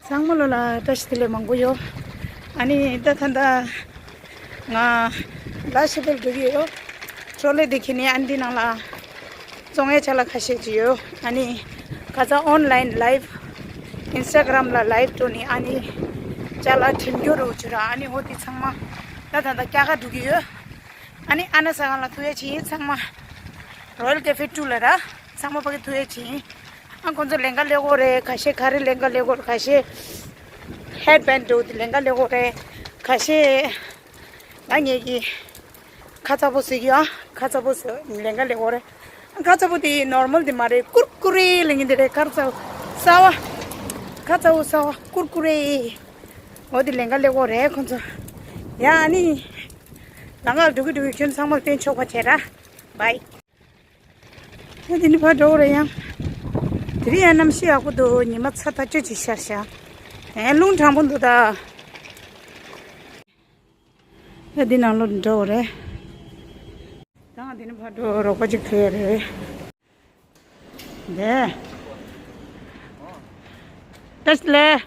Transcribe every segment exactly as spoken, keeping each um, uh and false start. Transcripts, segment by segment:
ཚང་མ་ལོ་ལ་བཀྲ་ཤིས་བདེ་ལེགས་མང་པོ་ཡོད། ཨ་ནི་ད་ད་ད་ང་ལ་ཤི་བལ་འགྲོ་གི་ཡོད། ཅོ་ལེ་དེ་ཁྱེད་ནི་ཨན་དི་ནང་ལ་བཙོང་ཡས་ཅ་ལག་ཁ་ཤས་ཅིག་ཡོད། ཨ་ནི་ཁ་ཚ་ཨོན་ལའིན་ལའིབ་ཨིན་སི་ཊ་གྷ་རམ་ལ་ལའིབ་འགྲོ་ནི་ཨ་ནི་ཅ་ལག་དྲན་རྒྱུ་རུ་ཅུ་ར། ཨ་ནི་འོ་དེ་ཚང་མ་ད་ད་ད་སྐྱ་ཀ་འགྲོ་གི་ཡོད། ཨ་ནི་ཨ་ན་ས་གང་ལ་ཐུག་ཡས་ཅིག་ཡིན་ཚང་མ། རོ་ཡལ་ཀེ་ཧྥེ་ཊུ་ལ་ར། ཚང་མ་ཕ་གི་ཐུག་ཡས་ཅིག་ཡིན། ཨ་ཁོང་ཚོ་ལེང་ཀ་ལེ་གོ་རེད། ཁ་ཤས་ག་རེ་ལེང་ཀ་ལེ་གོ་རེད། ཁ་ཤས་ཧེཌ་བེན་འདྲ་བོ་དེ་ལེང་ཀ་ལེ་གོ་རེད། ཁ་ཤས་ང་ངེད་ཀྱི་ཁ་ཚ་པོ་ཟིག་ཡོད། ཁ་ཚ་པོ་ཟིག་ལེང་ཀ་ལེ་གོ་རེད། ཁ་ཚ་པོ་དེ་ནོར་མལ་དེ་མ་རེད། ཀུར་ཀུ་རེ་ལེང་གི་དེ་རེད། ཁ་ཚ་པོ་གསར་བ། ཁ་ཚ་པོ་གསར་བ་ཀུར་ཀུ་རེ། འོ་དེ་ལེང་ཀ་ལེ་གོ་རེད་ཁོང་ཚོ། ཡ་ཨ་ནི་ལང་ཀར་འགྲོ་གི་འགྲོ་གི། ཁྱོད་ཚང་མར་སྟོན་ཆོག་པ་བྱས་ར། བའི། ཨ་དེ་ནི་ཕར་འགྲོ་རེད་ཡང་། དེ་རིང་ཡང་གནམ་གཤིས་ཡག་པོ་འདུག་ཉི་མ་ཚ་ཐག་ཆོད་ཅིག་ཤར་ཤག་ཨེ་རླུང་དྲང་པོ་འདུག་ད། ཨ་འདི་ནང་ལོགས་འགྲོ་རེད། ད་ང་འདི་ནི་ཕར་འགྲོ་རོགས་པ་ཅིག་ཕེབས་རེད། འདི། བཀྲ་ཤིས་བདེ་ལེགས།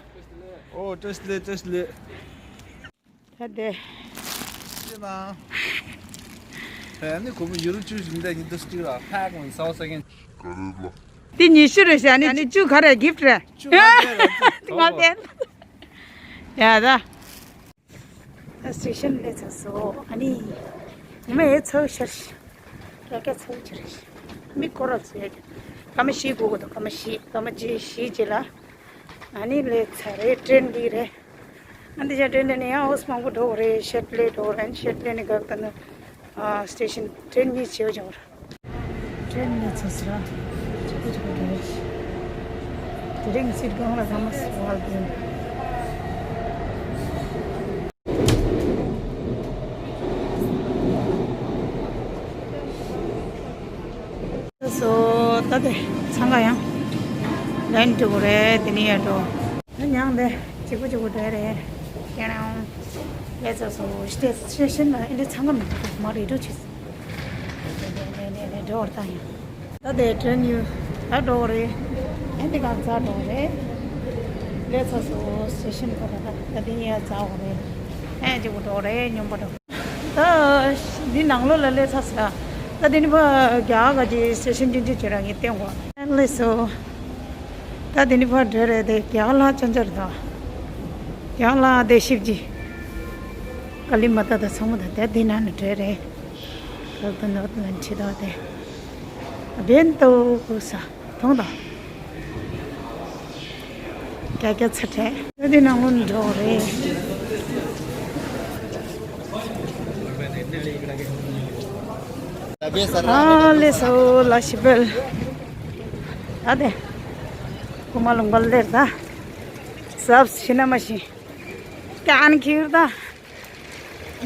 ཨོ་བཀྲ་ཤིས་བདེ་ལེགས། བཀྲ་ཤིས་བདེ་ལེགས། ད་དེ། ཤེས་དང་། ཨ་ནི་ཁོ་མོ་ཡུ་རོ་བཅུ་བཞི་འདས་ཉི་ཟླ་གཅིག་ལ་ཕ་གོང་ས་བ་ས་ཀན། འདི་ཉི་ཤུ་རེད་ཤག་ཨ་ནི་བཅུ་ག་རེ་གིཕ་ཊི་རེད། བཅུ་ང་ལྟས། ང་ལྟས། ཡ་ད། ད་སི་ཊེ་ཤན་སླེབས་ཚར་སོང་། ཨ་ནི་ཉི་མ་ཡེ་ཚ་པོ་ཤར་ཤག་ཀྱ་ཀྱ་ཚ་པོ་ཅིག་རེད་ཤག་མི་སྐོར་ར་ཚོ་ཡོད་ཀྱང་སྐར་མ་བཞི་དགོས་ཀྱི་འདུག་སྐར་མ་བཞི། སྐར་མ་བཞི་བཞི་རྗེས་ལ་ཨ་ནི་སླེབས་ཚར་རེད། ཊེན་འདི་རེད། ཨ་འདི་ཅག་ཊེན་འདི་ནས་ཡང་ཨོ་སི་མང་པོ་འགྲོ་གི་རེད། ཤེད་ལེ་འགྲོ་གི་རེད། ཨ་ནི་ཤེད་ལེ་ནས་ག་ད་ནི་ཨ་སི་ཊེ་ཤན་ཊེན་གཉིས་བྱེད་འོ་ཅག་རེད། ཊེན་ནས་ཚུར་ཟེར་ར། ཆུ་ཚོད་གཅིག་པ་རེད། དེ་རིང་སྲིད་སྒང་ལ་ཟ་མ་ཟ་བར་དེ། སོ་ད་དེ་འཚང་ཁ་ཡང་ལན་འགྲོ་གི་རེད། དེ་ནས་ཡར་འགྲོ། ད་མྱང་དེ་གཅིག་པུ་གཅིག་པུ་འགྲོ་ཡ་རེད། ཀྱེ་ནའོ། ལས་ཚ་སོ་སི་ཊེ་ཤན་ལ་ཨེ་འདྲ་འཚང་ཁ་མི་འདུག་མ་རེད་འགྲོ་ཆེ། འགྲོ་བར་བཏང་ཡོད། ད་དེ་ཊེན་ཡུལ་ད་འགྲོ་རེད། ཨེ་འདི་གང་ཚ་འགྲོ་རེད། ལས་ཚ་སོ་སི་ཊེ་ཤན་ཁོ་ད་ད་དེ་ཡ་ཚ་འོ་རེད། ཨེ་འདི་གུ་འགྲོ་རེད། སྙོམས་པ་འགྲོ། ད་འདི་ནང་ལོགས་ལ་སླེབས་ཚར་སོང་། ད་འདི་ནི་ཕ་རྒྱ་གར་གྱི་སི་ཊེ་ཤན་ཅིག་ཅིག་བྱེད་ར་ངས་བསྟན་གོ། སླེབས་སོང་། ད་འདི་ནི་ཕ་འགྲོ་རེད་དེ། རྒྱ་གར་ལ་ཅན་ཅར་དང་། རྒྱ་གར་ལ་དེ་ཤིབ་ཀྱི། ཀ་ལི་མ་ཏ་དང་ཚང་མ་དང་དེ་འདི་ནང་ནས་འགྲོ་རེད། ད་ད་ནོ་ད་ན་ཁྲི་ད་དེ། བེན་ཏོ་གོ་ས། མཐོང་དང་། རྒྱ་རྒྱ་ཚ་དྲག་ད་འདི་ནང་ལོགས་འགྲོ་རེད། ཨ་ལེ་སོ་ལ་ཤི་བལ། ད་དེ་ཁོ་མ་ལུང་པ་ལེར་ད་ཟབ་ཤི་ན་མ་ཤི་ཀྱང་ཁྱིར་ད།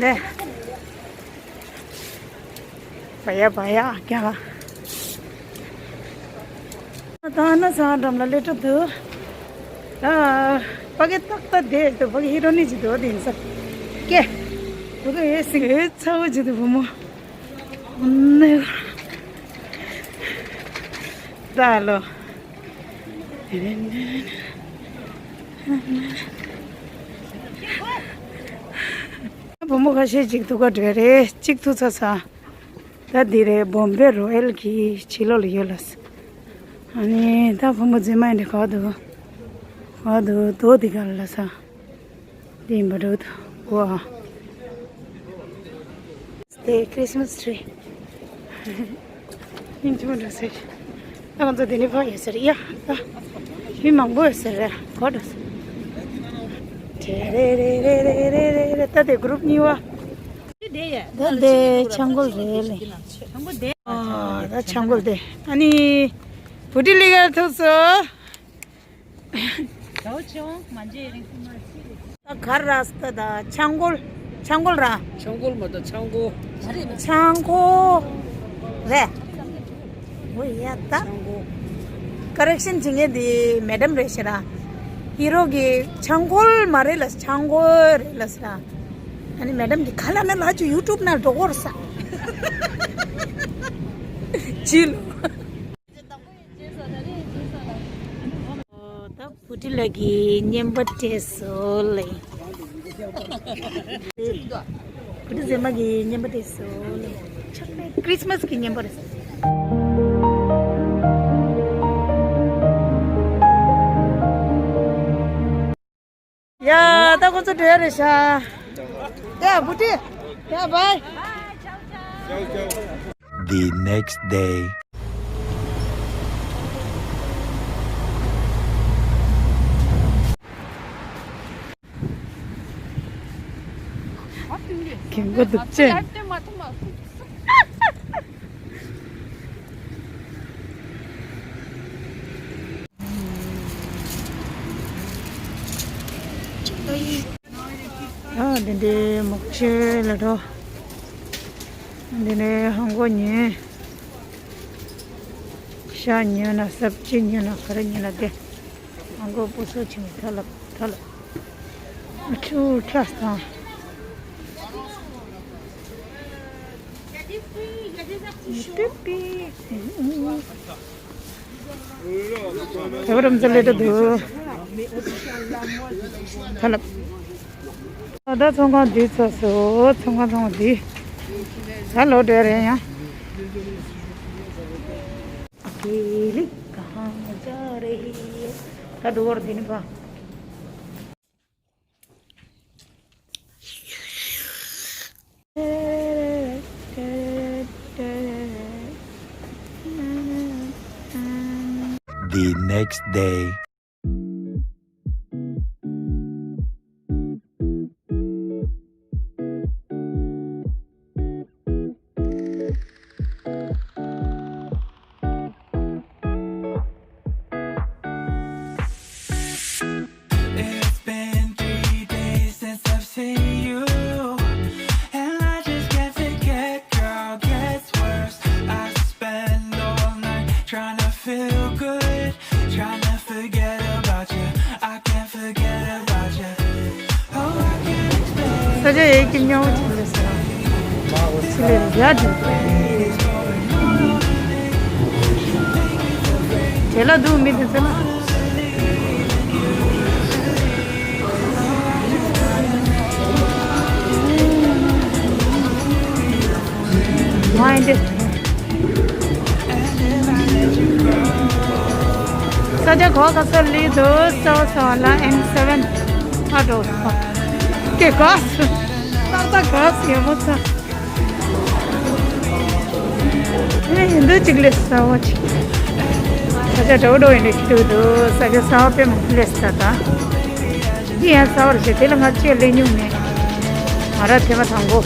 ནེ། བ་ཡ་བ་ཡ་ཀྱང་། ད་ན་ཚང་འགྲམ་ལ་ལེ་ཏྲ་དུ། ད་ཕ་གི་ཏག་ཏག་དེ་དུ་ཕ་གི་ཧི་རོ་ནི་ཅི་དོ་དེ་ཡིན་ས། ཀེ། ཕ་གི་ཨེ་སི་ཨེ་ཚ་བོ་ཅི་དུ་བུ་མོ། ནེ། ད་ལོ། བུ་མོ་ཁ་ཤས་ཅིག་ཐུག་ག་འགྲོ་རེད། གཅིག་ཐུག་ཚར་སོང་། ད་འདི་རེད། བོམ་བེ་རོ་ཡལ་གྱི་ཕྱི་ལོགས་ལ་ཡོད་ལ། ཨ་ནི་ད་བུ་མོ་རྫུན་མ་ཡིན་འདི་ག་འདུག་ག་འདུག་རྡོ་འདི་ག་ལ་ལ་ས། འདི་ཡིན་པ་འགྲོ་འདུག་གོ་ཨ། དེ་ཁྲི་སི་མ་སི་ཊི་རི། སྙིང་རྗེ་མོ་འདྲ་ཟེར། ད་ང་ཚོ་དེ་ནས་ཕར་ཡོད་ཟེར་ཡ། ད་མི་མང་པོ་ཡོད་ཟེར་རེད་གོ་འདྲ་ཟེར། དེ་རེ་རེ་རེ་རེ་རེ་རེ་རེ། ད་དེ་གུ་རུབ་གཉིས་པ། ད་དེ་ཆང་གོལ་རེད་ལེ། ཨ་ད་ཆང་གོལ་དེ་ཨ་ནི་བུ་ཏི་ལི་གར་ཐུག་སོ། ད་གར་ར་སྟ་ད་ཆང་གོལ། ཆང་གོལ་ར། ཆང་གོལ་མ་ད་ཆང་གོ། ཆང་གོ་རེད། འོ་ཡ་ད། ཆང་གོ། ཀ་རེག་ཤན་བྱེད་མཁན་དེ་མེ་ཌམ་རེད་ཤག་ར། ཧི་རོ་གི་ཆང་གོལ་མ་རེད་ལ་ཆང་གོ་རེད་ལ་ཟེར་ར། ཨ་ནི་མེ་ཌམ་གི་ཁ་ལ་ན་ལ་ཅུ་ཡུ་ཊུབ་ན་འགྲོ་གོ་ར་ས། ཅི་ལོ། ད་བུ་ ཏི་ལ་གི་བརྙན་པར་སྤྲད་སོང་ལེ། བུ་ཏི་ཟེ་མ་གི་བརྙན་པར་སྤྲད་སོང་ལེ། ཆགས་ནས་ཁྲིས་མས་གི་བརྙན་པར་སྤྲད་སོང་། ཡ། ད་ཁོ་ཚོ་འགྲོ་ཡ་རེད་ཤག་ཡ། བུ་ཏི། ཡ། བའི། The next day. རྒན་པོ་འདུག་ཅེ། ཨ། འདི་འདྲའི་མོག་ཆེ་ལ་འགྲོ། འདི་ནས་ཧང་གོ་ཉོས། ཤ་ཉོས་ན་སབ་ཅི་ཉོས་ན་ག་རེ་ཉོས་ན་དེ། ཧང་གོ་པོ་སོ་ཆེན་ཐ་ལབ་ཐ་ལབ། ཨ་ཆུ་ཁྲ་སང་། ཡོ་རམ་ཟ་ལེ་ཏ་དུ། ཐ་ལབ། ད་ཚོང་ཁང་འདི་ཚོ་སོ། ཚོང་ཁང་ཚོང་འདི། ད་ལོ་འདྲ་རེད་ཡ། ཨ་ཀེ་ལི་ག་ཧང་ཇ་རེ་ཧི། ད་འགྲོ་བར་འདི་ནི་ག། The next day. It's been three days since I've seen you, and I just can't forget, girl, gets worse. I spend all night trying to feel good, trying to forget about you. I can't forget about you. Oh, I can't explain. ས་ཆ་ཡའི་ཀྱི་མཉམ་པོ་ཅིག་ལས་ཟེར། ཅི་ལས་ཡ་དེ། དེ་ལ་འདུག་མི་དེ་ཚོ་ལ། མ་ཡིན་ཏེ། ས་ཆ་གོ་ག་ས་ལི་དུ་ས་བ་ས་བ་ལ་ཨེན་སེ་བེན་ཨ་འགྲོ། ཀེ་ག་ས་ཏག་ཏག་ག་ས་ཡོད་མོ་ས། ཨེ་འདི་གཅིག་ལས་ས་བ་ཅིག་ས་ཆ་འགྲོ་འགྲོ་ཡིན་ནས་ཁྱི་དུ་དུ་ས་ཆ་ས་བ་དཔེ་མ་ལས་ས་ད། འདི་ཡང་ས་བར་བྱེད་དེ་ལ་ང་ཅིག་ལས་མྱོང་མེད། ང་ར་ཐེ་མ་དང་པོ།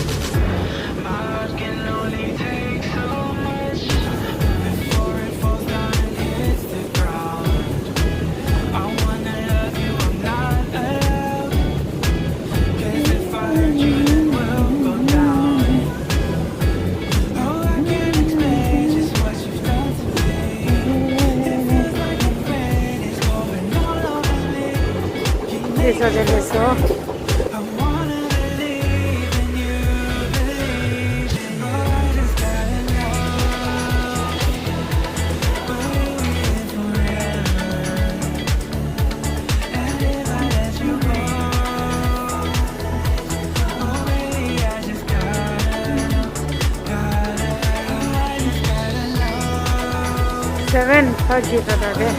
སེ་བེན་ཕ་གི་ད་ད་རེད།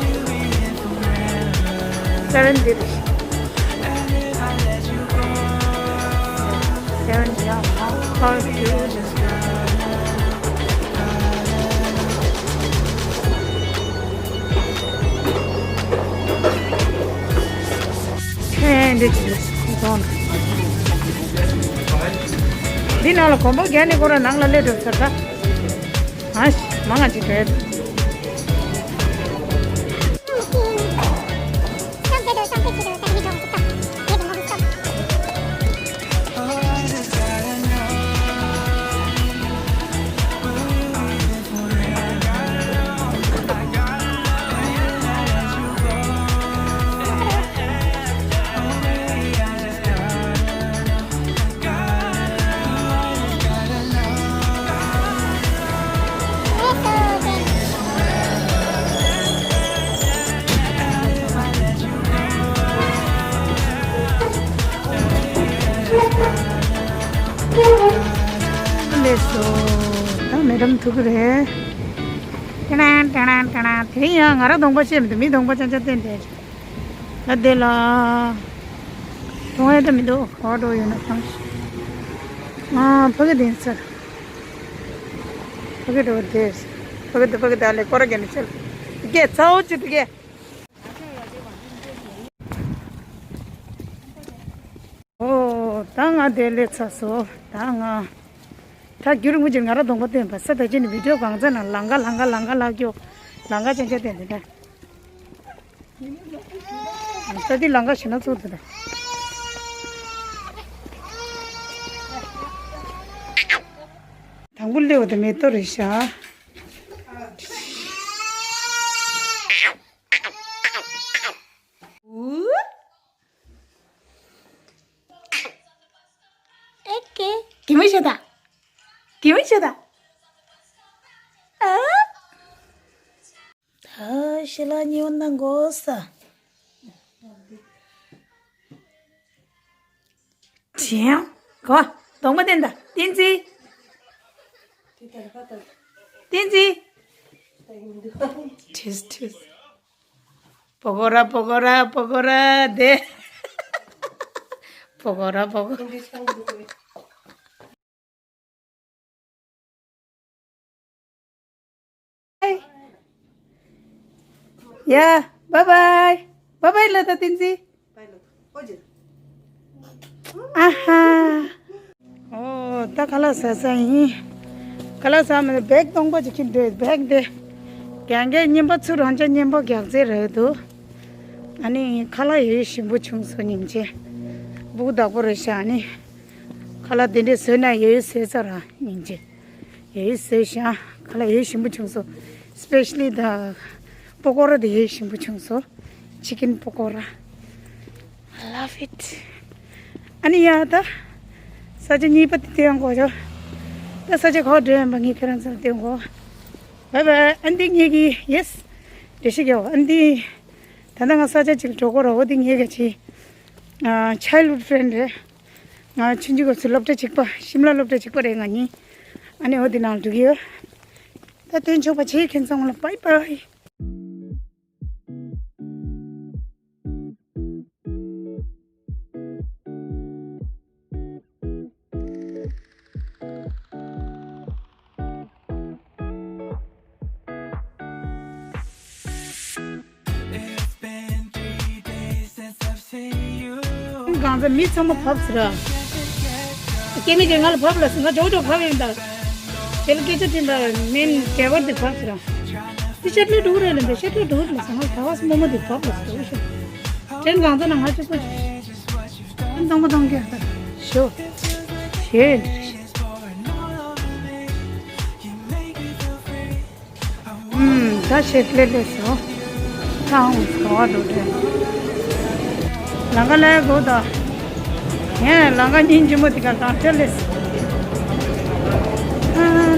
སེ་བེན་འདི་རེད། སེ་བེན་ཡ་ཧ་ཧ་གི། ཨེ་འདི་ཅི་ཟོན། འདི་ནང་ལ་གོམ་པ་རྒྱག་ནས་ཁོ་ར་ནང་ལ་སླེབས་འགྲོ་ཟེར་ད། ཨ་ཤི་མ་ང་ཅི་བྲེལ། སོ། ད་མེ་ཌམ་ཐུག་གི་རེད། ཏེ་ནང་ཏེ་ནང་ཏེ་ནང་། དེ་རིང་ཡང་ང་རང་གདོང་པ་ཕྱེ་མི་འདུག་མི་གདོང་པ་ཅང་ཅང་བསྟན་ཏེ། ད་དེ་ལ། གདོང་ཡ་ད་མི་འདུག་ག་པར་འགྲོ་ཡོད་ན་ཁང་ཞིག་ཨ་ཕ་གི་དེ་ཚར། ཕ་གི་འགྲོ་དེ། ཕ་གི་དེ་ཕ་གི་དེ་ཨ་ལེ་སྐོར་ར་རྒྱག་ནས་ཆེ་ལ། སྐད་ཚ་བོ་ཅིག་ཏུ་སྐད། ཨོ། ད་ང་དེ་ལས་ཚར་སོང་། ད་ང་། ད་རྒྱུན་རིང་པོ་ཅིག་ང་རང་གདོང་པ་བསྟན་པ་ས་ད་ཅི་ནི་བི་ཌིའོ་གང་ཚ་ན་ལང་ཀ་ལང་ཀ་ལང་ཀ་ལག་སྐྱོ། ལང་ཀ་ཅན་ཅན་བསྟན་དེ་ད། ད་འདི་ལང་ཀ་ཞེ་ན་ཚོགས་དེ་ད། དང་པོ་སླེབས་པ་དེ་མེ་ཏོག་རེད་ཤག་ཨེ་ཀེ། གད་མོ་ཤོར་ད། གད་མོ་ཤོར་ད། ཨ། ད་ཤི་ལ་ཉི་འོ་ན་འགོ་ས། དྲན་གོ། གདོང་པ་བསྟན་ད། བསྟན་འཛིན། བསྟན་འཛིན། ཁྲིས་ཁྲིས། པོ་ཀོ་ར་པོ་ཀོ་ར་པོ་ཀོ་ར་དེ། པོ་ཀོ་ར་པོ་ཀོ་ར། ཡ། བཱའི་བཱའི། བཱའི་བཱའི་ལབ་ད་བསྟན་འཛིན། ཨ་ཧ། ཨོ། ད་ཁ་ལག་ཟ་ས་ཡིན། ཁ་ལག་ཟ་མ་ནི་བེག་སྟོང་པ་ཅིག་ཁྱེར་འདོད་བེག་དེ། རྒྱང་རྒྱང་རྔན་པ་ཚུར་རང་ཅག་རྔན་པ་རྒྱག་རྩེ་རེད་འདུག་ཨ་ནི་ཁ་ལག་ཡོད་ཞིམ་པོ་བྱུང་སོང་སྙིང་རྗེ། སྤུ་གུ་བདག་པོ་རེད་ཤག་ཨ་ནི། ཁ་ལག་དེ་འདྲས་བཟོས་ན་ཡོད་ཡོད་བཟོས་ཚར་ར་སྙིང་རྗེ། ཡོད་ཡོད་བཟོས་ཤག་ཁ་ལག་ཡོད་ཞིམ་པོ་བྱུང་སོང་། སི་པེ་ཤ་ལི་ད་པོ་ཀོ་ར་དེ་ཡོད་ཞིམ་པོ་བྱུང་སོང་། ཅི་ཀིན་པོ་ཀོ་ར། I love it. ཨ་ནི་ཡ་ད། ས་ཆ་གཉིས་པ་དེ་སྟོན་དགོས་ཆོག་ད་ས་ཆ་ག་པར་འགྲོ་ཡིན་པ་ངས་ཁྱེད་རང་ཚོར་སྟོན་དགོས། བཱའི་བཱའི། ཨ་འདི་ངེད་ཀྱི་ཡེ་སི། འགྲེལ་བཤད་རྒྱག་ཨ་འདི། ད་ལྟ་ང་ས་ཆ་གཅིག་འགྲོ་དགོས་ར། འོ་འདི་ངེད་ཀྱི་ཆི། ཨ། childhood friend རེད། ང་ཆུང་ཆུང་སྐབས་སུ་སློབ་གྲྭ་གཅིག་པ། ཤིམ་ལ་སློབ་གྲྭ་གཅིག་པ་རེད་ང་གཉིས། ཨ་ནི་འོ་འདི་ནང་འགྲོ་གི་ཡོད། ད་སྟོན་ཆོག་པ་བྱེད། ཁྱེད་ཚང་མ་ལ་བཱའི་བཱའི། གང་ཚ་མི་ཚང་མ་བབས་ཟེར་ར། སྐྱེ་མི་དེ་ང་ལ་བབས་ལ་ཟེར། ང་ཇོ་ཇོ་བབས་ཡིན་ད། དེ་ལ་སྐད་ཆ་དྲིས་པ་མིན་རྒྱལ་བར་དེ་བབས་ཟེར་ར། དེ་ཤ་ཏྲ་འགྲོ་རེད་ལ་འདི་ཤ་ཏྲ་འགྲོ་རེད་ལ་ཟེར། ང་ལ་ག་བ་སི་མོ་མོ་དེ་བབས་ལ་ཟེར་ར། དྲན་གང་ཚ་ན་ང་ཅི་སོ་ཅི། ཨན་གཏོང་མ་གཏོང་གི་ཨ་ད་ཞོ། ཞེས། ཨུམ། ད་ཤེས་ལེ་ལེ་སོ། ཐང་ག་བ་འགྲོ་དྲན། ལང་ཀ་ལ་གོ་ད། ངས་ལང་ཀ་སྙིང་རྗེ་མོ་དེ་ག་གང་ཆ་ལེ་སོ། ཨ།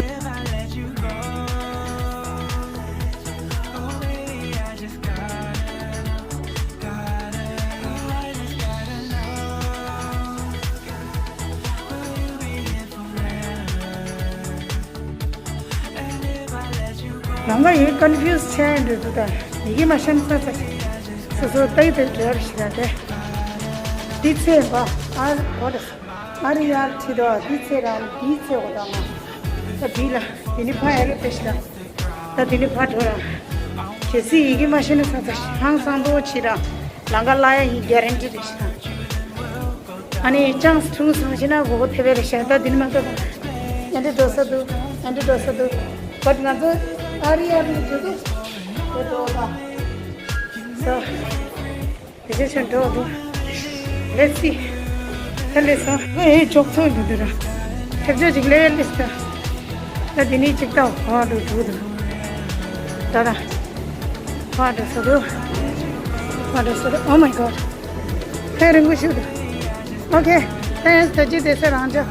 ལང་ཀ་ཡིན་ཀོན་ཕིའུ་སི་ཆགས་ཡིན་འགྲོ་འདུག་ད་ཡི་གེ་མ་ཤེས་ས་ཚ། སོ་སོ་ལྟ་ཡི་དེ་འདྲ་རེ་ཞིག་ར་དེ། འདི་ཚེ་བ་ཨ་རི་ཨ་རི་ཨར་ཁྲི་དོ། འདི་ཚེ་རང་འདི་ཚེ་འོ་ད་ང་། ད་འདི་ལ་དེ་ནི་ཕ་ཨ་རི་དེ་ཞིག་ར། ད་དེ་ནི་ཕ་འགྲོ་ར། གལ་སྲིད་ཡི་གེ་མ་ཤེས་ན་ས་ཚ་ཧང་སང་དོ་ཆི་ར། ལང་ཀ་ལ་ཡ་ཡིན་གྷ་རན་ཊི་རེད་ཤག་ཨ་ནི་ཅང་སུ་ཐུང་སང་ཤེས་ན་གོ་གོ་ཐེ་བེ་རེད་ཤག་ད་དེ་ནི་མ་གཏོགས་ཨ་འདྲི་འགྲོ་ས་འདུག་ཨ་འདྲི་འགྲོ་ས་འདུག་བཊ་ང་ཚོ་ཨ་རི་ཨ་རི་འགྲོ་འདུག་འགྲོ་འདུག་ད། ས། དེ་ཚོ་ཆ་འགྲོ་འདུག Let's see. ད་ལེ་སོང་། ཨེ་ཅོག་ཚོད་འདུག་འདི་ར། ཐེབས་ཆོག་ཅིག་ལེ་ལེ་སི་ད། ད་དེ་ནས་ཅིག་ད་ཧོ་འགྲོ་འདུག་འདུག་ད་ད། ཧོ་འགྲོ་ས་འདུག་ཧོ་འགྲོ་ས་འདུག Oh my God. ཁ་རིང་པོ་ཞིག་འདུག Okay. Thanks. ད་ཅི་དེ་སེ་རང་ཅག་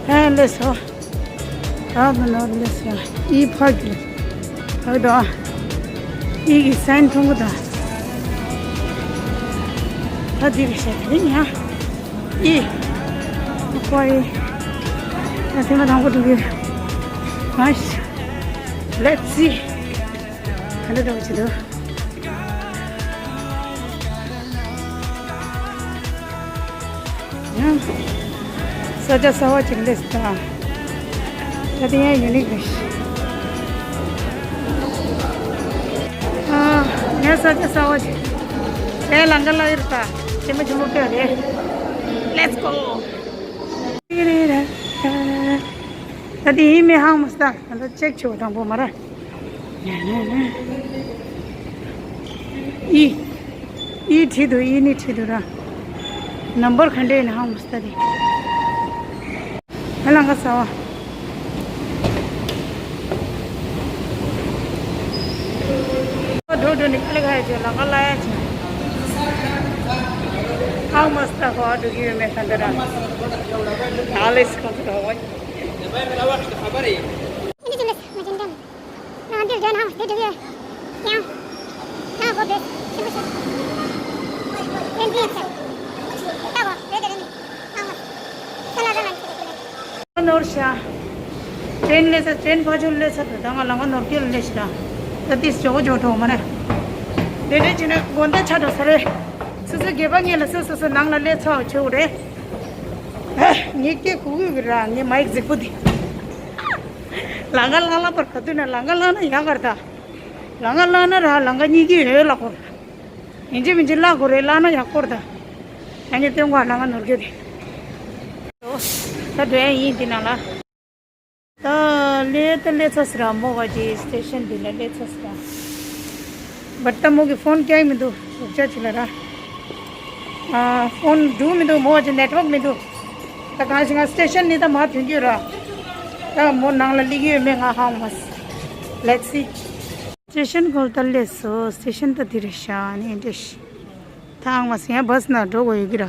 ཨ་ལས་སོ། ད་ད་ནོར་ལས་སོ། ཨི་ཕ་གི། ད་ད། ཨི་གི་སན་ཐུང་གི་ད། ད་འདི་རེད་ཤག་དེ་ཡིན་ཡ། ཨི། ཁོ་ཨི། ད་ཐེངས་མ་དང་པོ་འགྲོ་གི། Nice. Let's see. ག་འདྲ་འདྲ་བོ་བྱེད་འདུག་ཡང་། ས་ཆ་གསར་པ་ཅིག་སླེབས་སོང་། ད་དེ་ཡང་ཡུ་ནིག་རེད། ཨ། ངས་ས་ཆ་གསར་པ་ཅིག་དེ་ལང་ཀ་ལ་ཡོད་ད། ཆེན་མོ་ཆེན་མོ་སྤྲད་རེད། Let's go. ད་དེ་ཡིན་མིན་ཧ་གོ་མ་སོང་། ད་ཅེག་བྱེད་དང་པོ་མ་ར། ཨི། ཨི་བྲིས་འདུག་ཨི་ནི་བྲིས་འདུག་ར། ནམ་བར་ག་འདྲ་ཡིན་ཧ་གོ་མ་སོང་། ད་དེ། ཨ་ལང་ཀ་གསར་པ། འགྲོ་འགྲོ་ནི་ཀ་ལི་ཁ་ཡ་ཆེ་ལང་ཀ་ལ་ཡ་ཆེ། ཧ་གོ་མ་སོང་། ཁོ་འགྲོ་གི་ཡོད་མེད་ད་འདི་ར། ཨ་ལེ་སི་ཁོང་ཚོ་ཧ་གོ། ནོར་ཤག་ཅན་ལས་ས་ཅན་ཕ་ཆོས་ལས་ས་དུ་ད་ང་ལ་ང་ནོར་སྐྱེལ་ལས་ཤི་ད། ད་ཏིས་ཇོ་གོ་ཇོ་ཐོག་མ་ནས། དེ་འདྲ་བྱས་ན་དགོན་ད་ཆ་འགྲོ་ས་རེད། སོ་སོ་སྒེར་པ་ངེད་ལ་སོ་སོ་སོ་ནང་ལ་ལས་ཚ་བ་ཆེ་བ་རེད། ངས་སྐད་གུ་གུ་གི་ར་ངས་མའིག་གཟིགས་པོ་དེ། ལང་ཀ་ལང་ལ་པར་ག་དུས་ན་ལང་ཀ་ལང་ན་ཡག་གར་ད། ལང་ཀ་ལང་ན་ར་ལང་ཀ་གཉིས་ཀྱི་ཡོད་ལ་གོ། ཡིན་གཅིག་མིན་གཅིག་ལ་གོ་རེ་ལང་ན་ཡག་གོ་ར་ད། ཡང་གི་སྟོན་གོ་ལང་ཀ་ནོར་གྱི་རེད། ད་འགྲོ་ཡ་ཡིན་དེ་ནང་ལ། ད་ལས་ད་ལས་ཚ་སི་ར་མོ་ག་ཅི་སི་ཊེ་ཤན་འདི་ལ་ལས་ཚ་སི་ར། བར་ད་མོ་གི་ཕོན་རྒྱག་མི་འདུག་རོགས་ཅག་ཅིག་ལ་ར། ཨ། ཕོན་འགྲོ་མི་འདུག་མོ་ག་ཅི་ནེཊ་ཝརཀ་མི་འདུག་ད་གང་ཞིག་ང་སི་ཊེ་ཤན་ནི་ད་མ་ཐོན་རྒྱུ་ར། ད་མོ་ནང་ལ་སླེབས་ཀྱི་ཡོད་མེད་ང་ཧ་གོ་མ་སོང་། Let's see. སི་ཊེ་ཤན་གོ་ད་སླེབས་སོང་། སི་ཊེ་ཤན་ད་འདི་རེད་ཤག་ཨ་ནི་འདྲ་ཞིག་ད་ཧ་གོ་མ་སོང་། ཡང་བྷ་སི་ནང་འགྲོ་དགོས་ཡོད་ཀྱི་ར།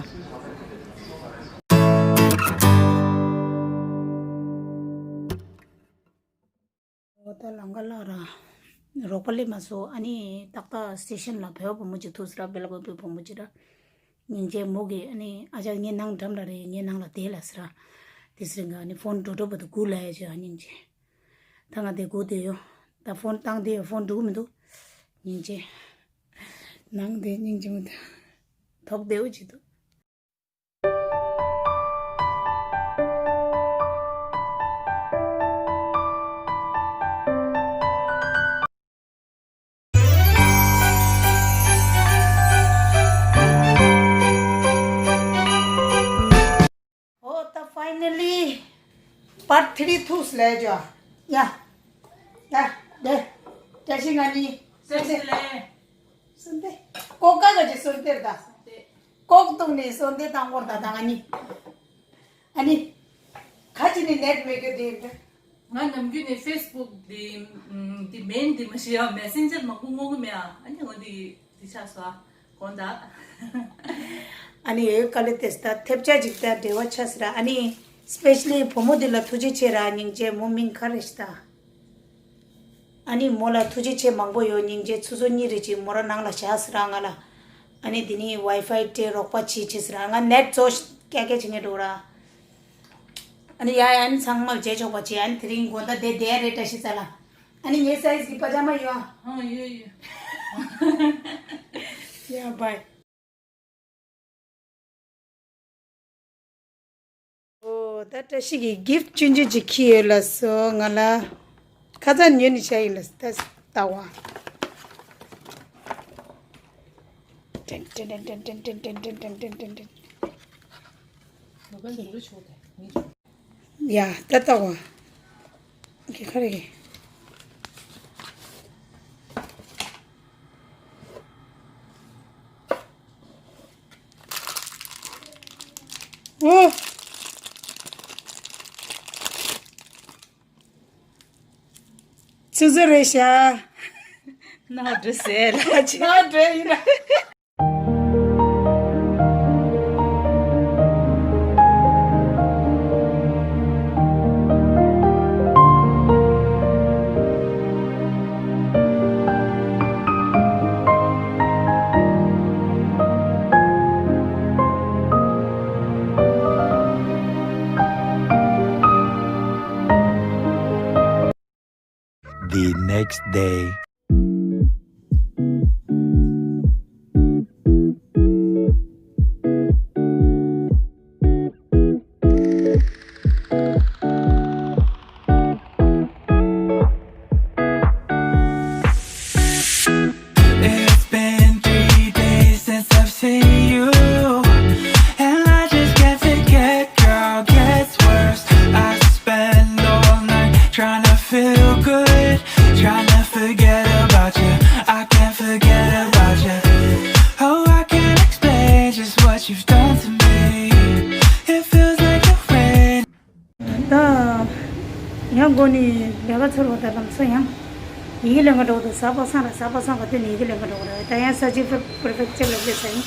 འོ་ད་ལང་ཀ་ལ་ར། རོགས་པ་སླེབས་མ་སོང་། ཨ་ནི་ཏག་ཏག་སི་ཊེ་ཤན་ལ་བོད་བུ་མོ་ཅིག་ཐུག་སི་ར། བེ་ལ་བོད་བུ་མོ་ཅིག་ར། སྙིང་རྗེ་མོ་གིས་ཨ་ནི་ཨ་ཅག་ངའི་ནང་འགྲམ་ལ་རེད། ངའི་ནང་ལ་བསྡད་ལ་སི་ར། དེ་སི་རིང་ག་ཨ་ནི་ཕོན་འགྲོ་འགྲོ་བ་དུ་སྒུག་ལ་ཡ་ཅི་ཨ་སྙིང་རྗེ། ད་ང་དེ་སྒུག་བསྡད་ཡོད། ད་ཕོན་བཏང་བསྡད་ཡོད། ཕོན་འགྲོ་གི་མི་འདུག་སྙིང་རྗེ། ནང་དེ་སྙིང་རྗེ་མོ་དེ། ཐོག་བདེ་བོ་ཅིག་འདུག་ཨོ་ད་ཕའི་ནལ་ལི་པར་ཐི་རི་ཐུགས་ལས་ཇོ། ཡ། ཡ། དེ། བཀྲ་ཤིས་ང་གཉིས། སོན་ཏེ། སོན་ཏེ། ཀོ་ཀ་ག་ཅི་སོན་ཏེར་ད། ཀོག་ཏུང་ནི་སོན་ཏེ་དང་པོར་ད་ད་ང་གཉིས། ཨ་ནི། ཁ་ཅིག་ནི་ནེཊ་མེད་གི་དེ་འདྲ། ང་ནམ་རྒྱུན་ནས་ཕེ་སི་བུག་འདི་འདི་མེན་འདི་མ་ཤེས་ཡ། མེ་སེན་ཇར་མང་པོ་སྔོག་གི་མེད་ཨ། ཨ་ནི་འོ་འདི་འདི་ཆགས་སོ་ཨ། དགོངས་དག་ཨ་ནི་ཡོད་དཀའ་ལས་དེ་ད་ཐེབས་ཆག་ཅིག་ད་འབྲེལ་བ་ཆགས་སི་ར། ཨ་ནི་སི་པེ་ཤ་ལི་བུ་མོ་འདི་ལ་ཐུགས་རྗེ་ཆེ་ར། སྙིང་རྗེ་མོ་མིང་ག་རེ་ཞིག་ད། ཨ་ནི་མོ་ལ་ཐུགས་རྗེ་ཆེ་མང་པོ་ཡོད། སྙིང་རྗེ། ཆུ་ཚོད་གཉིས་རེ་ཅིག་མོ་རང་ནང་ལ་བཞག་སི་ར་ང་ལ། ཨ་ནི་དེ་ནི་ཝའི་ཕའི་སྤྲད། རོགས་པ་བྱེད་བྱེད་སི་ར། ང་ནེཊ་རྫོགས་ཀྱག་ཀྱག་བྱེད་ངེས་འགྲོ་ར། ཨ་ནི་ཡ་ཡ་ཨ་ནི་ཚང་མ་བྱེད་ཆོག་པ་བྱེད། ཨ་ནི་དེ་རིང་དགོང་དག་དེ་བསྡད་རེད། བཀྲ་ཤིས་ཚ་ལ། ཨ་ནི་ངའི་སའི་ཛི་གི་པ་ཇ་མ་ཡོད་ཨ། ཨ་ཡོད་ཡོད། ཡ་བའི། ཨོ་ད་བཀྲ་ཤིས་ཀྱིས་གིཕ་ཊི་ཆུང་ཆུང་ཅིག་ཁྱེར་ཡོད་ལ་སོ། ང་ལ་ཁ་ཚ་ཉོས་ནས་བཞག་ཡིན་ལ་ད་ལྟ་བ། ཏན་ཏན་ཏན། ཡ་ད་ལྟ་བ། ཁྱེད་ཁ་རེ་གི། ཨོ། ཆུ་ཚོད་རེད་ཤག་ནག་འགྲོ་ཟེར་ལ་ཆེ། ནག་འགྲོ་ཡིན་ན། next day. It's been three days since I've seen you, and I just can't forget, girl, gets worse. I spend all night trying to feel good, trying to forget about you. I can't forget about you. Oh, I can't explain just what you've done to me. It feels like the rain. ད་ཡང་སྒོ་ནས་ལས་ཀ་ཚར་བ་ད་ལམ་སང་ཡང་ཡི་གེ་ལེན་ག་འགྲོ་འདུག་གཟའ་པ་སངས་ར་གཟའ་པ་སངས་ག་དུས་ནས་ཡི་གེ་ལེན་ག་འགྲོ་གི་རེད། ད་ཡང་ས་ཅི་པར་ཕེག་ཅར་ལ་སླེབས་ས་ཡིན།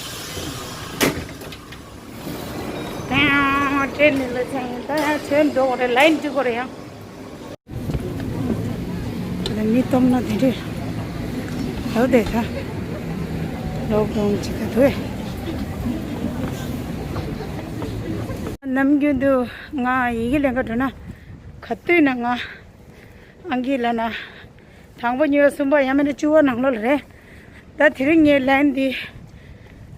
ད་ཡང་ཏྲེན་ནས་སླེབས་ས་ཡིན། ད་ཡང་ཁྱོད་འགྲོ་གི་རེད། ལའིན་འགྲིག་གི་རེད་ཡང་། ད་མི་སྟོབས་ན་དེ་འདྲས་ལོ་དེ་ད་ལོག་ཌའུན་ཅིག་ད་དུས་ནམ་རྒྱུན་དུ་ང་ཡི་གེ་ལེན་ག་འགྲོ་ན་ག་དུས་ན་ང་ཨང་ཀི་ལ་ན་དང་པོ་གཉིས་པ་གསུམ་པ་ཡང་མིན་ན་བཅུ་པ་ནང་ལོགས་ལ་རེད། ད་དེ་རིང་ངའི་ལན་འདི་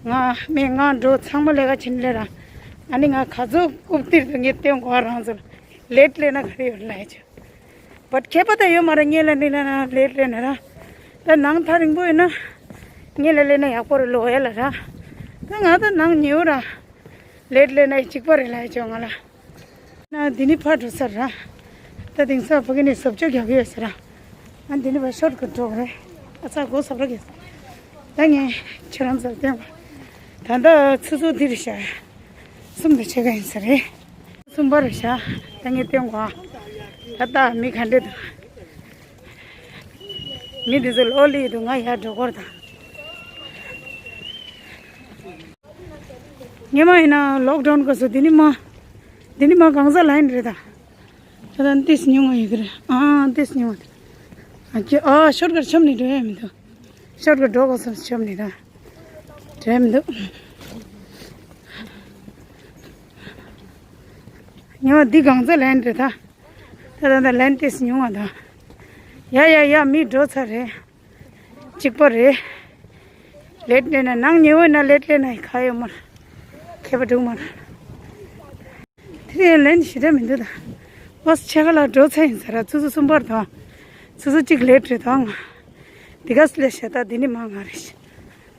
ང་མི་ང་འགྲོ་ཚང་མ་ལས་ཀ་བྱེད་ལས་ར། ཨ་ནི་ང་ག་ཚོད་རྐུབ་སྟེགས་དུ་ངས་སྟོན་དགོས་རང་ཚོ་ལ་ལེ་ཊི་ལེན་ན་ག་རེ་ཡོད་ལ་ཡ་ཆོ། བཊ་ཁྱད་པར་ད་ཡོད་མ་རེད། སྔོན་ལ་ནི་ལ་ན་ལེ་ཊི་ལེན་ན་ར། ད་ནང་ཐག་རིང་པོ་ཡོད་ན་སྔོན་ལ་ལེན་ན་ཡག་པོ་རེད་ལོ་ཡ་ལ་ར། ད་ང་ད་ནང་ཉེ་བོ་ར་ལེ་ཊི་ལེན་ན་གཅིག་པ་རེད་ལ་ཡ་ཆོ་ང་ལ། ན་འདི་ནི་ཕར་འགྲོ་ས་ར། ད་དེང་སང་ཕ་གི་ནི་ཟབ་ཆོག་རྒྱག་གི་ཡོད་ས་ར། ཨ་འདི་ནི་ཕར་ཤོར་ཊི་ཀཊ་འགྲོ་གི་རེད། ཨ་ཚ་སྒོ་ཟབ་ར་གི། ད་ངས་ཁྱེད་རང་ཚོར་སྟོན་པ། ད་ལྟ་ཆུ་ཚོད་འདི་རེད་ཤག་གསུམ་དང་ཕྱེད་ཀ་ཡིན་ས་རེད། གསུམ་པ་རེད་ཤག་ད་ངས་སྟོན་གོ། ད་ལྟ་མི་ག་འདྲས་འདུག་མི་འདི་ཚོ་ལོ་ལི་འདུག་ང་ཡར་འགྲོ་སྐོར་དང་། སྔོན་མ་ཡིན་ན་ལོག་ཌའུན་སྐབས་སུ་འདི་ནི་མ། འདི་ནི་མ་གང་ས་ལའིན་རེད་ད། ད་ལྟ་ཏིས་ཉུང་བ་ཡོད་ཀྱི་རེད། ཨ་ཏིས་ཉུང་བ། ཨ་ཀྱེ་ཨ་ཤོར་ཊི་ཀཊ་འཁྱམ་ནས་འགྲོ་ཡ་མི་འདུག་ཤོར་ཊི་ཀཊ་འགྲོ་དགོས་བསམ་འཁྱམ་ནས་ད། འགྲོ་ཡ་མི་འདུག་སྔོན་མ་འདི་གང་ས་ལའིན་རེད་ད། ད་ད་ད་ལའིན་ཏིས་ཉུང་བ་ད། ཡ་ཡ་ཡ་མི་འགྲོ་ཚར་རེད། གཅིག་པ་རེད། ལེ་ཊི་ལེན་ན་ནང་ཉེ་བོ་ན་ལེ་ཊི་ལེན་ན་ཁ་ཡོད་མ། ཁྱད་པར་འདུག་མ། དེ་རིང་ལན་ཞེ་དྲག་མི་འདུག་ད། ཨོ་ཕྱེད་ཀ་ལ་འགྲོ་ཚར་ཡིན་ས་ར་ཆུ་ཚོད་གསུམ་པར་དང་། ཆུ་ཚོད་གཅིག་ལེ་ཊི་རེད་དང་། འདི་ག་སླེབས་ཤག་ད་འདི་ནི་མ་ང་རེད་ཤག་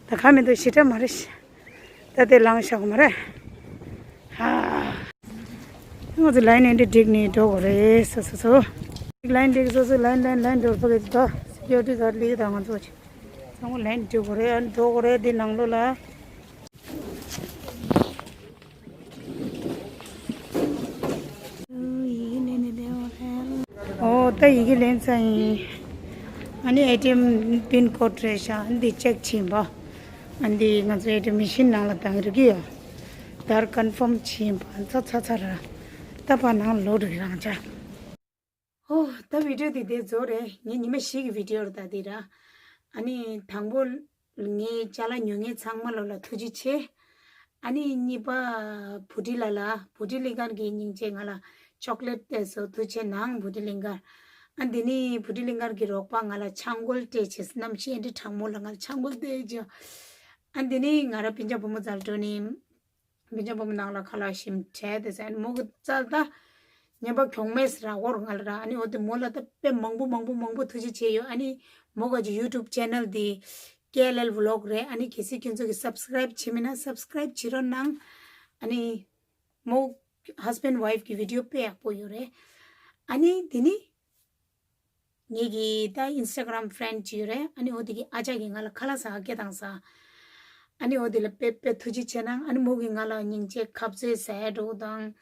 ད་ག་མི་འདུག་ཞེ་དྲག་མ་རེད་ཤག་ད་དེ་ལངས་ཤག་མ་རེད། ཧ། ང་ཚོ་ལའིན་འདི་བསྒྲིགས་ནས་འགྲོ་དགོས་རེད་སོ་སོ་སོ། ལའིན་བསྒྲིགས་སོ་སོ་ལའིན་ལའིན་ལའིན་འགྲོ་ཕ་གི་ད་སི་ཀིའུ་རི་ཊི་ག་ལི་དང་ང་ཚོ་ཚང་མ་ལའིན་བསྒྲིགས་དགོས་རེད། ཨ་འགྲོ་དགོས་རེད་འདི་ནང་ལོགས་ལ། ཨོ་ད་ཡི་གེ་ལེན་ཚར་ཡིན། ཨ་ནི་ཨེ་ཊི་ཨེམ་པིན་ཀོཌ་རེད་ཤག་ཨ་འདི་ཅེག་བྱིན་པ། ཨ་འདི་ང་ཚོ་ཨེ་ཊི་ཨེམ་མེ་ཤིན་ནང་ལ་བཏང་རིག་གི་ཡོད། ད་ཀོན་ཕོམ་བྱིན་པ་ཚ་ཚ་ཚ་ར། ད་པ་ནང་ལོག་རིག་རང་ཅག་ཨོ་ད་བི་ཌིའོ་འདི་དེ་རྫོགས་རེད། ངས་ཉི་མ་བཞི་གི་བི་ཌིའོ་རེད་ད་འདི་ར། ཨ་ནི་དང་པོ། ངའི་ཅ་ལག་ཉོ་མཁན་ཚང་མ་ལོ་ལ་ཐུགས་རྗེ་ཆེ། ཨ་ནི་གཉིས་པ། བུ་ཁྲིད་ལ་ལ་བུ་ཁྲིད་གླིང་ཁར་གྱི་སྙིང་རྗེ་ང་ལ་ཅོག་ལེཊ་སྤྲད་སོང་། ཐུགས་རྗེ་ཆེ་གནང་བུ་ཁྲིད་གླིང་ཁར། ཨ་འདི་ནི་བུ་ཁྲིད་གླིང་ཁར་གྱི་རོགས་པ་ང་ལ་ཆང་བསྐོལ་སྤྲད་བྱས་གནམ་གཤིས་འདི་གྲང་མོ་ལ་ང་ལ་ཆང་བསྐོལ་སྤྲད་བྱས། ཨ་འདི་ནི་ང་ར་སྤུན་ཀྱག་བུ་མོ་རྩལ་སྤྲོ་ནི། སྤུན་ཀྱག་བུ་མོ་ནང་ལ་ཁ་ལག་ཞིམ་དྲས་དེ་ཟེར་མོ་གི་རྩལ་ད། ཉན་པ་གྱོང་མེད་ཟེར་ར་འོར་ང་ལ་ར། ཨ་ནི་འོ་དེ་མོ་ལ་ད་དཔེ་མང་པོ་མང་པོ་མང་པོ་ཐུགས་རྗེ་ཆེ་ཡོད། ཨ་ནི་མོ་ག་ཅི་ཡུ་ཊུབ་ཆེ་ནལ་དེ་ཀེ་ཨེལ་ཨེལ་ཝི་ལོག་རེད། ཨ་ནི་གལ་སྲིད་ཁྱོད་ཚོ་གི་སབ་སི་ཀ་རའིབ་བྱེད་མེད་ན་སབ་སི་ཀ་རའིབ་བྱེད་རོགས་གནང་། ཨ་ནི་མོ་ཧས་བྷེན་ཝའིཕ་གི་བི་ཌིའོ་དཔེ་ཡག་པོ་ཡོད་རེད། ཨ་ནི་དེ་ནི་ངེད་ཀྱི་ད་ཨིན་སི་ཊ་གྷ་རམ་ཕི་རེན་ཌི་ཅིག་ཡོད་རེད། ཨ་ནི་འོ་དེ་གི་ཨ་ཅག་གིས་ང་ལ་ཁ་ལག་ཟ་ག་སྐད་བཏང་ས། ཨ་ནི་འོ་དེ་ལ་དཔེ་དཔེ་ཐུགས་རྗེ་ཆེ་གནང་། ཨ་ནི་མོ་གིས་ང་ལ་སྙིང་རྗེ་ཁ་ཟས་ཟ་ཡ་འགྲོ་དང་།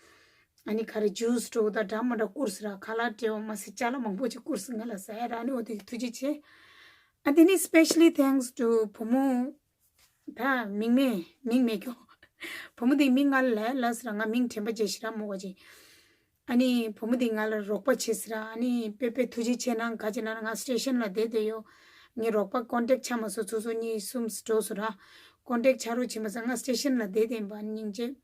ཨ་ནི་ག་རེ་ཇུས་འགྲོ་དང་འདྲ་མ་འདྲ་བསྐུར་ས་ར། ཁ་ལག་སྤྲད་པ་མ་ཟད་ཅ་ལག་མང་པོ་ཅིག་བསྐུར་ས་ང་ལ་ཟ་ཡ་ར། ཨ་ནི་འོ་དེ་གི་ཐུགས་རྗེ་ཆེ། ཨ་དེ་ནི་སི་པེ་ཤ་ལི་ཐེངས་ཊུ་བུ་མོ། ད་མིང་མེད་མིང་མེད་ཀྱོ། བུ་མོ་དེ་མིང་ང་ལ་ལ་ཟེར་ང་མིང་དྲན་པ་བརྗེད་ཤི་ར་མོ་ག་ཅི། ཨ་ནི་བུ་མོ་དེ་ང་ལ་རོགས་པ་བྱེད་ཟེར་ར། ཨ་ནི་དཔེ་དཔེ་ཐུགས་རྗེ་ཆེ་གནང་། ག་ཅི་ལབ་ན་ང་སི་ཊེ་ཤན་ལ་བསྡད་བསྡད་ཡོད། ངའི་རོགས་པ་ཀོན་ཊེག་ཆགས་མ་སོང་། ཆུ་ཚོད་གཉིས་གསུམ་འགྲོ་སོང་ར། ཀོན་ཊེག་ཆགས་རོགས་བྱེད་མ་སོང་། ང་སི་ཊེ་ཤན་ལ་བསྡད་བསྡད་ཡིན་པ། ཨ་ནི་སྙིང་རྗེ།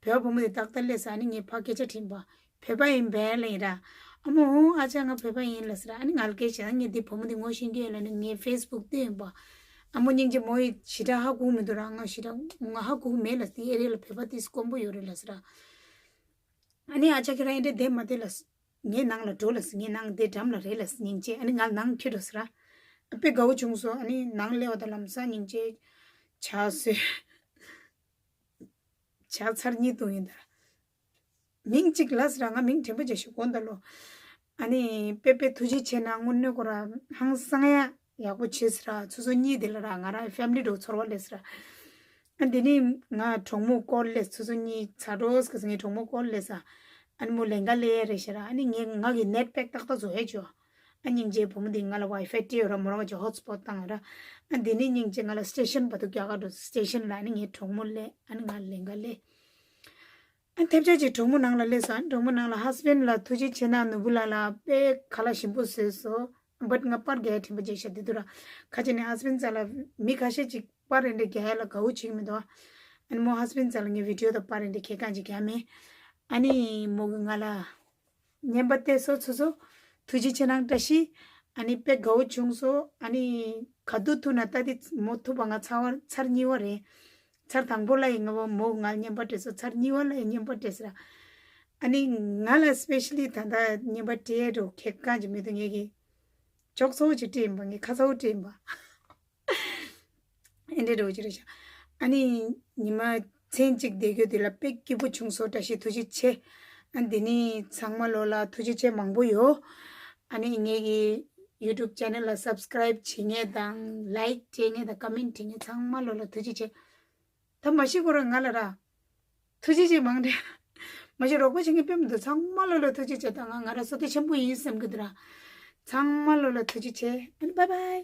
བོད་བུ་མོ་དེ་ཏག་ཏག་སླེབས་ས། ཨ་ནི་ངས་ཕར་སྐད་ཆ་དྲིས་པ། བོད་པ་ཡིན་པས་ལབ་ཡིན་ར། ཨ་མོ་ཨ་ཅག་ང་བོད་པ་ཡིན་ལབ་ཟེར། ཨ་ནི་ང་ལ་སྐད་ཆ་ངས་འདི་བུ་མོ་འདི་ངོ་ཤེས་ཀྱི་ཡོད་ལབ་ནས་ངའི་ཕེ་སི་བུག་བཏོན་ཡིན་པ། ཨ་མོ་སྙིང་རྗེ་མོ་ཡིས་ཞེ་དྲག་ཧ་གོ་མི་འདུག་ར། ང་ཞེ་དྲག་ང་ཧ་གོ་མེད་ལབ་ཟེར། ཨེ་རེད་ལ་བོད་པ་དེ་དཀོན་པོ་ཡོད་རེད་ལབ་ཟེར། ཨ་ནི་ཨ་ཅག་ཁྱེད་རང་ཨེ་འདྲ་བསྡད་མ་བསྡད་ལབ་ཟེར། ངའི་ནང་ལ་འགྲོ་ལབ་ཟེར། ངའི་ནང་དེ་འགྲམ་ལ་རེད་ལབ་ཟེར། སྙིང་རྗེ་ཨ་ནི་ང་ནང་ཁྱེར་འགྲོ་ཟེར། ཨ་དཔེ་དགའ་བོ་བྱུང་སོང་། ཨ་ནི་ནང་སླེབས་པ་དང་ལམ་སང་སྙིང་རྗེ་ཇ་ཟོས། ཇ་ཚར་གཉིས་བཏུང་ཡིན་ད། མིང་གཅིག་ལབ་ཟེར་ར། ང་མིང་དྲན་པ་བརྗེད་ཤག་དགོངས་དག་ལོ། ཨ་ནི་དཔེ་དཔེ་ཐུགས་རྗེ་ཆེ་གནང་། དངོས་གནས་ཁོ་ར་ཧང་སང་ཡ་ཡག་པོ་བྱས་ཟེར་ར། ཆུ་ཚོད་གཉིས་དེ་ལ་ར་ང་རང་ཕེ་མི་ལི་འགྲོ་ཚོར་བ་སླེབས་ཟེར་ར། ཨ་དེ་ནི་ང་གྲོགས་མོ་ཀོལ་སླེབས། ཆུ་ཚོད་གཉིས་ཚར་འགྲོ་ཟེར་ངའི་གྲོགས་མོ་ཀོལ་སླེབས་ཟེར། ཨ་ནི་མོ་ལེན་ག་ལེ་རེད་ཟེར་ར། ཨ་ནི་ངས་ང་གི་ནེཊ་པེག་ཏག་ཏག་བཟོ་ཧེ་བྱོས། ཨ་སྙིང་རྗེ་བུ་མོ་འདི་ང་ལ་ཝའི་ཕའི་སྤྲད་ཡོད་ར། མོ་རང་བ་ཅིག་ཧོཊ་སི་པོཊ་བཏང་ཡོད་ར། ཨ་འདི་ནི་སྙིང་རྗེ་ང་ལ་སི་ཊེ་ཤན་བར་དུ་རྒྱག་ག་འགྲོ། སི་ཊེ་ཤན་ལ་ཨ་ནི་ངའི་གྲོགས་མོ་སླེབས། ཨ་ནི་ང་ལེན་ག་སླེབས། ཨ་ཐེབས་ཆག་ཅིག་གྲོགས་མོ་ནང་ལ་སླེབས་སོང་། ཨ་ནི་གྲོགས་མོ་ནང་ལ་ཧ་སི་བེན་ལ་ཐུགས་རྗེ་ཆེ་གནང་། ནོར་བུ་ལགས་ལ་དཔེ་ཁ་ལག་ཞིམ་པོ་བཟོས་སོང་། བཊ་ང་པར་རྒྱག་ཡ་དྲན་པ་བརྗེད་ཤག་དེ་དུས་ར། ཁ་ཅིག་ནས་ཧ་སི་བེན་རྩ་ལ་མི་ཁ་ཤས་ཅིག་པར་རེ་འདྲ་རྒྱག་ཡ་ལ་དགའ་བོ་བྱེད་ཀྱི་མི་འདུག་ཨ་ནི་མོ་ཧ་སི་བེན་རྩ་ལ་ངའི་བི་ཌི་ཡོ་དང་པར་རེ་འདྲ་ཁྱེད་རྐང་ཅིག་རྒྱག་མེད། ཨ་ནི་མོ་གིས་ང་ལ་བརྙན་པར་བལྟས་སོང་། ཆུ་ཚོད་ཐུགས་རྗེ་ཆེ་གནང་བཀྲ་ཤིས། ཨ་ནི་དཔེ་དགའ་བོ་བྱུང་སོང་། ཨ་ནི་ག་དུས་ཐུག་ན་ད་དེ་མོ་ཐུག་པ་ང་ཚར་བ་ཚར་གཉིས་པ་རེད། ཚར་དང་པོ་ལ་ཡིན་ང་བ་མོ་ང་བརྙན་པར་སྤྲད་སོང་། ཚར་གཉིས་པ་ལ་ཡིན་བརྙན་པར་སྤྲད་ཟེར། ཨ་ནི་ང་ལ་སི་པེ་ཤ་ལི་ད་ལྟ་བརྙན་པར་སྤྲད་འགྲོ་ཁྱེད་རྐང་ཅིག་མི་འདུག་ངས་ཀྱི་ཅོག་ཚ་བོ་ཅིག་སྤྲད་ཡིན་པ། ངས་ཁ་ཚ་བོ་སྤྲད་ཡིན་པ། ཨེ་འདྲ་འདྲ་བོ་ཅིག་རེད་ཤག་ཨ་ནི་ཉི་མ་མཚན་གཅིག་བསྡད་རྒྱུ་དེ་ལ་དཔེ་སྐྱིད་པོ་བྱུང་སོང་། བཀྲ་ཤིས་ཐུགས་རྗེ་ཆེ། ཨ་འདི་ནི་ཚང་མ་ལོ་ལ་ཐུགས་རྗེ་ཆེ་མང་པོ་ཡོད། ཨ་ནི་ངེད་ཀྱི་ཡུ་ཊུབ་ཅེ་ནལ་ལ་སབ་སི་ཀ་རའིབ་བྱེད་མཁན་དང་ལའིཀ་བྱེད་མཁན་དང་ཀ་མེན་བྱེད་མཁན་ཚང་མ་ལོ་ལ་ཐུགས་རྗེ་ཆེ། ད་མ་གཞི་ཁོ་རང་ང་ལ་ར་ཐུགས་རྗེ་ཆེ་མང་དྲགས། མ་གཞི་རོགས་པ་བྱེད་མཁན་དཔེ་མི་འདུག་ཚང་མ་ལོ་ལ་ཐུགས་རྗེ་ཆེ། ད་ང་ང་ར་བསོད་བདེ་ཆེན་པོ་ཡིན་བསམ་གི་འདུག་ར། ཚང་མ་ལོ་ལ་ཐུགས་རྗེ་ཆེ། ཨ་ནི་བཱའི་བཱའི།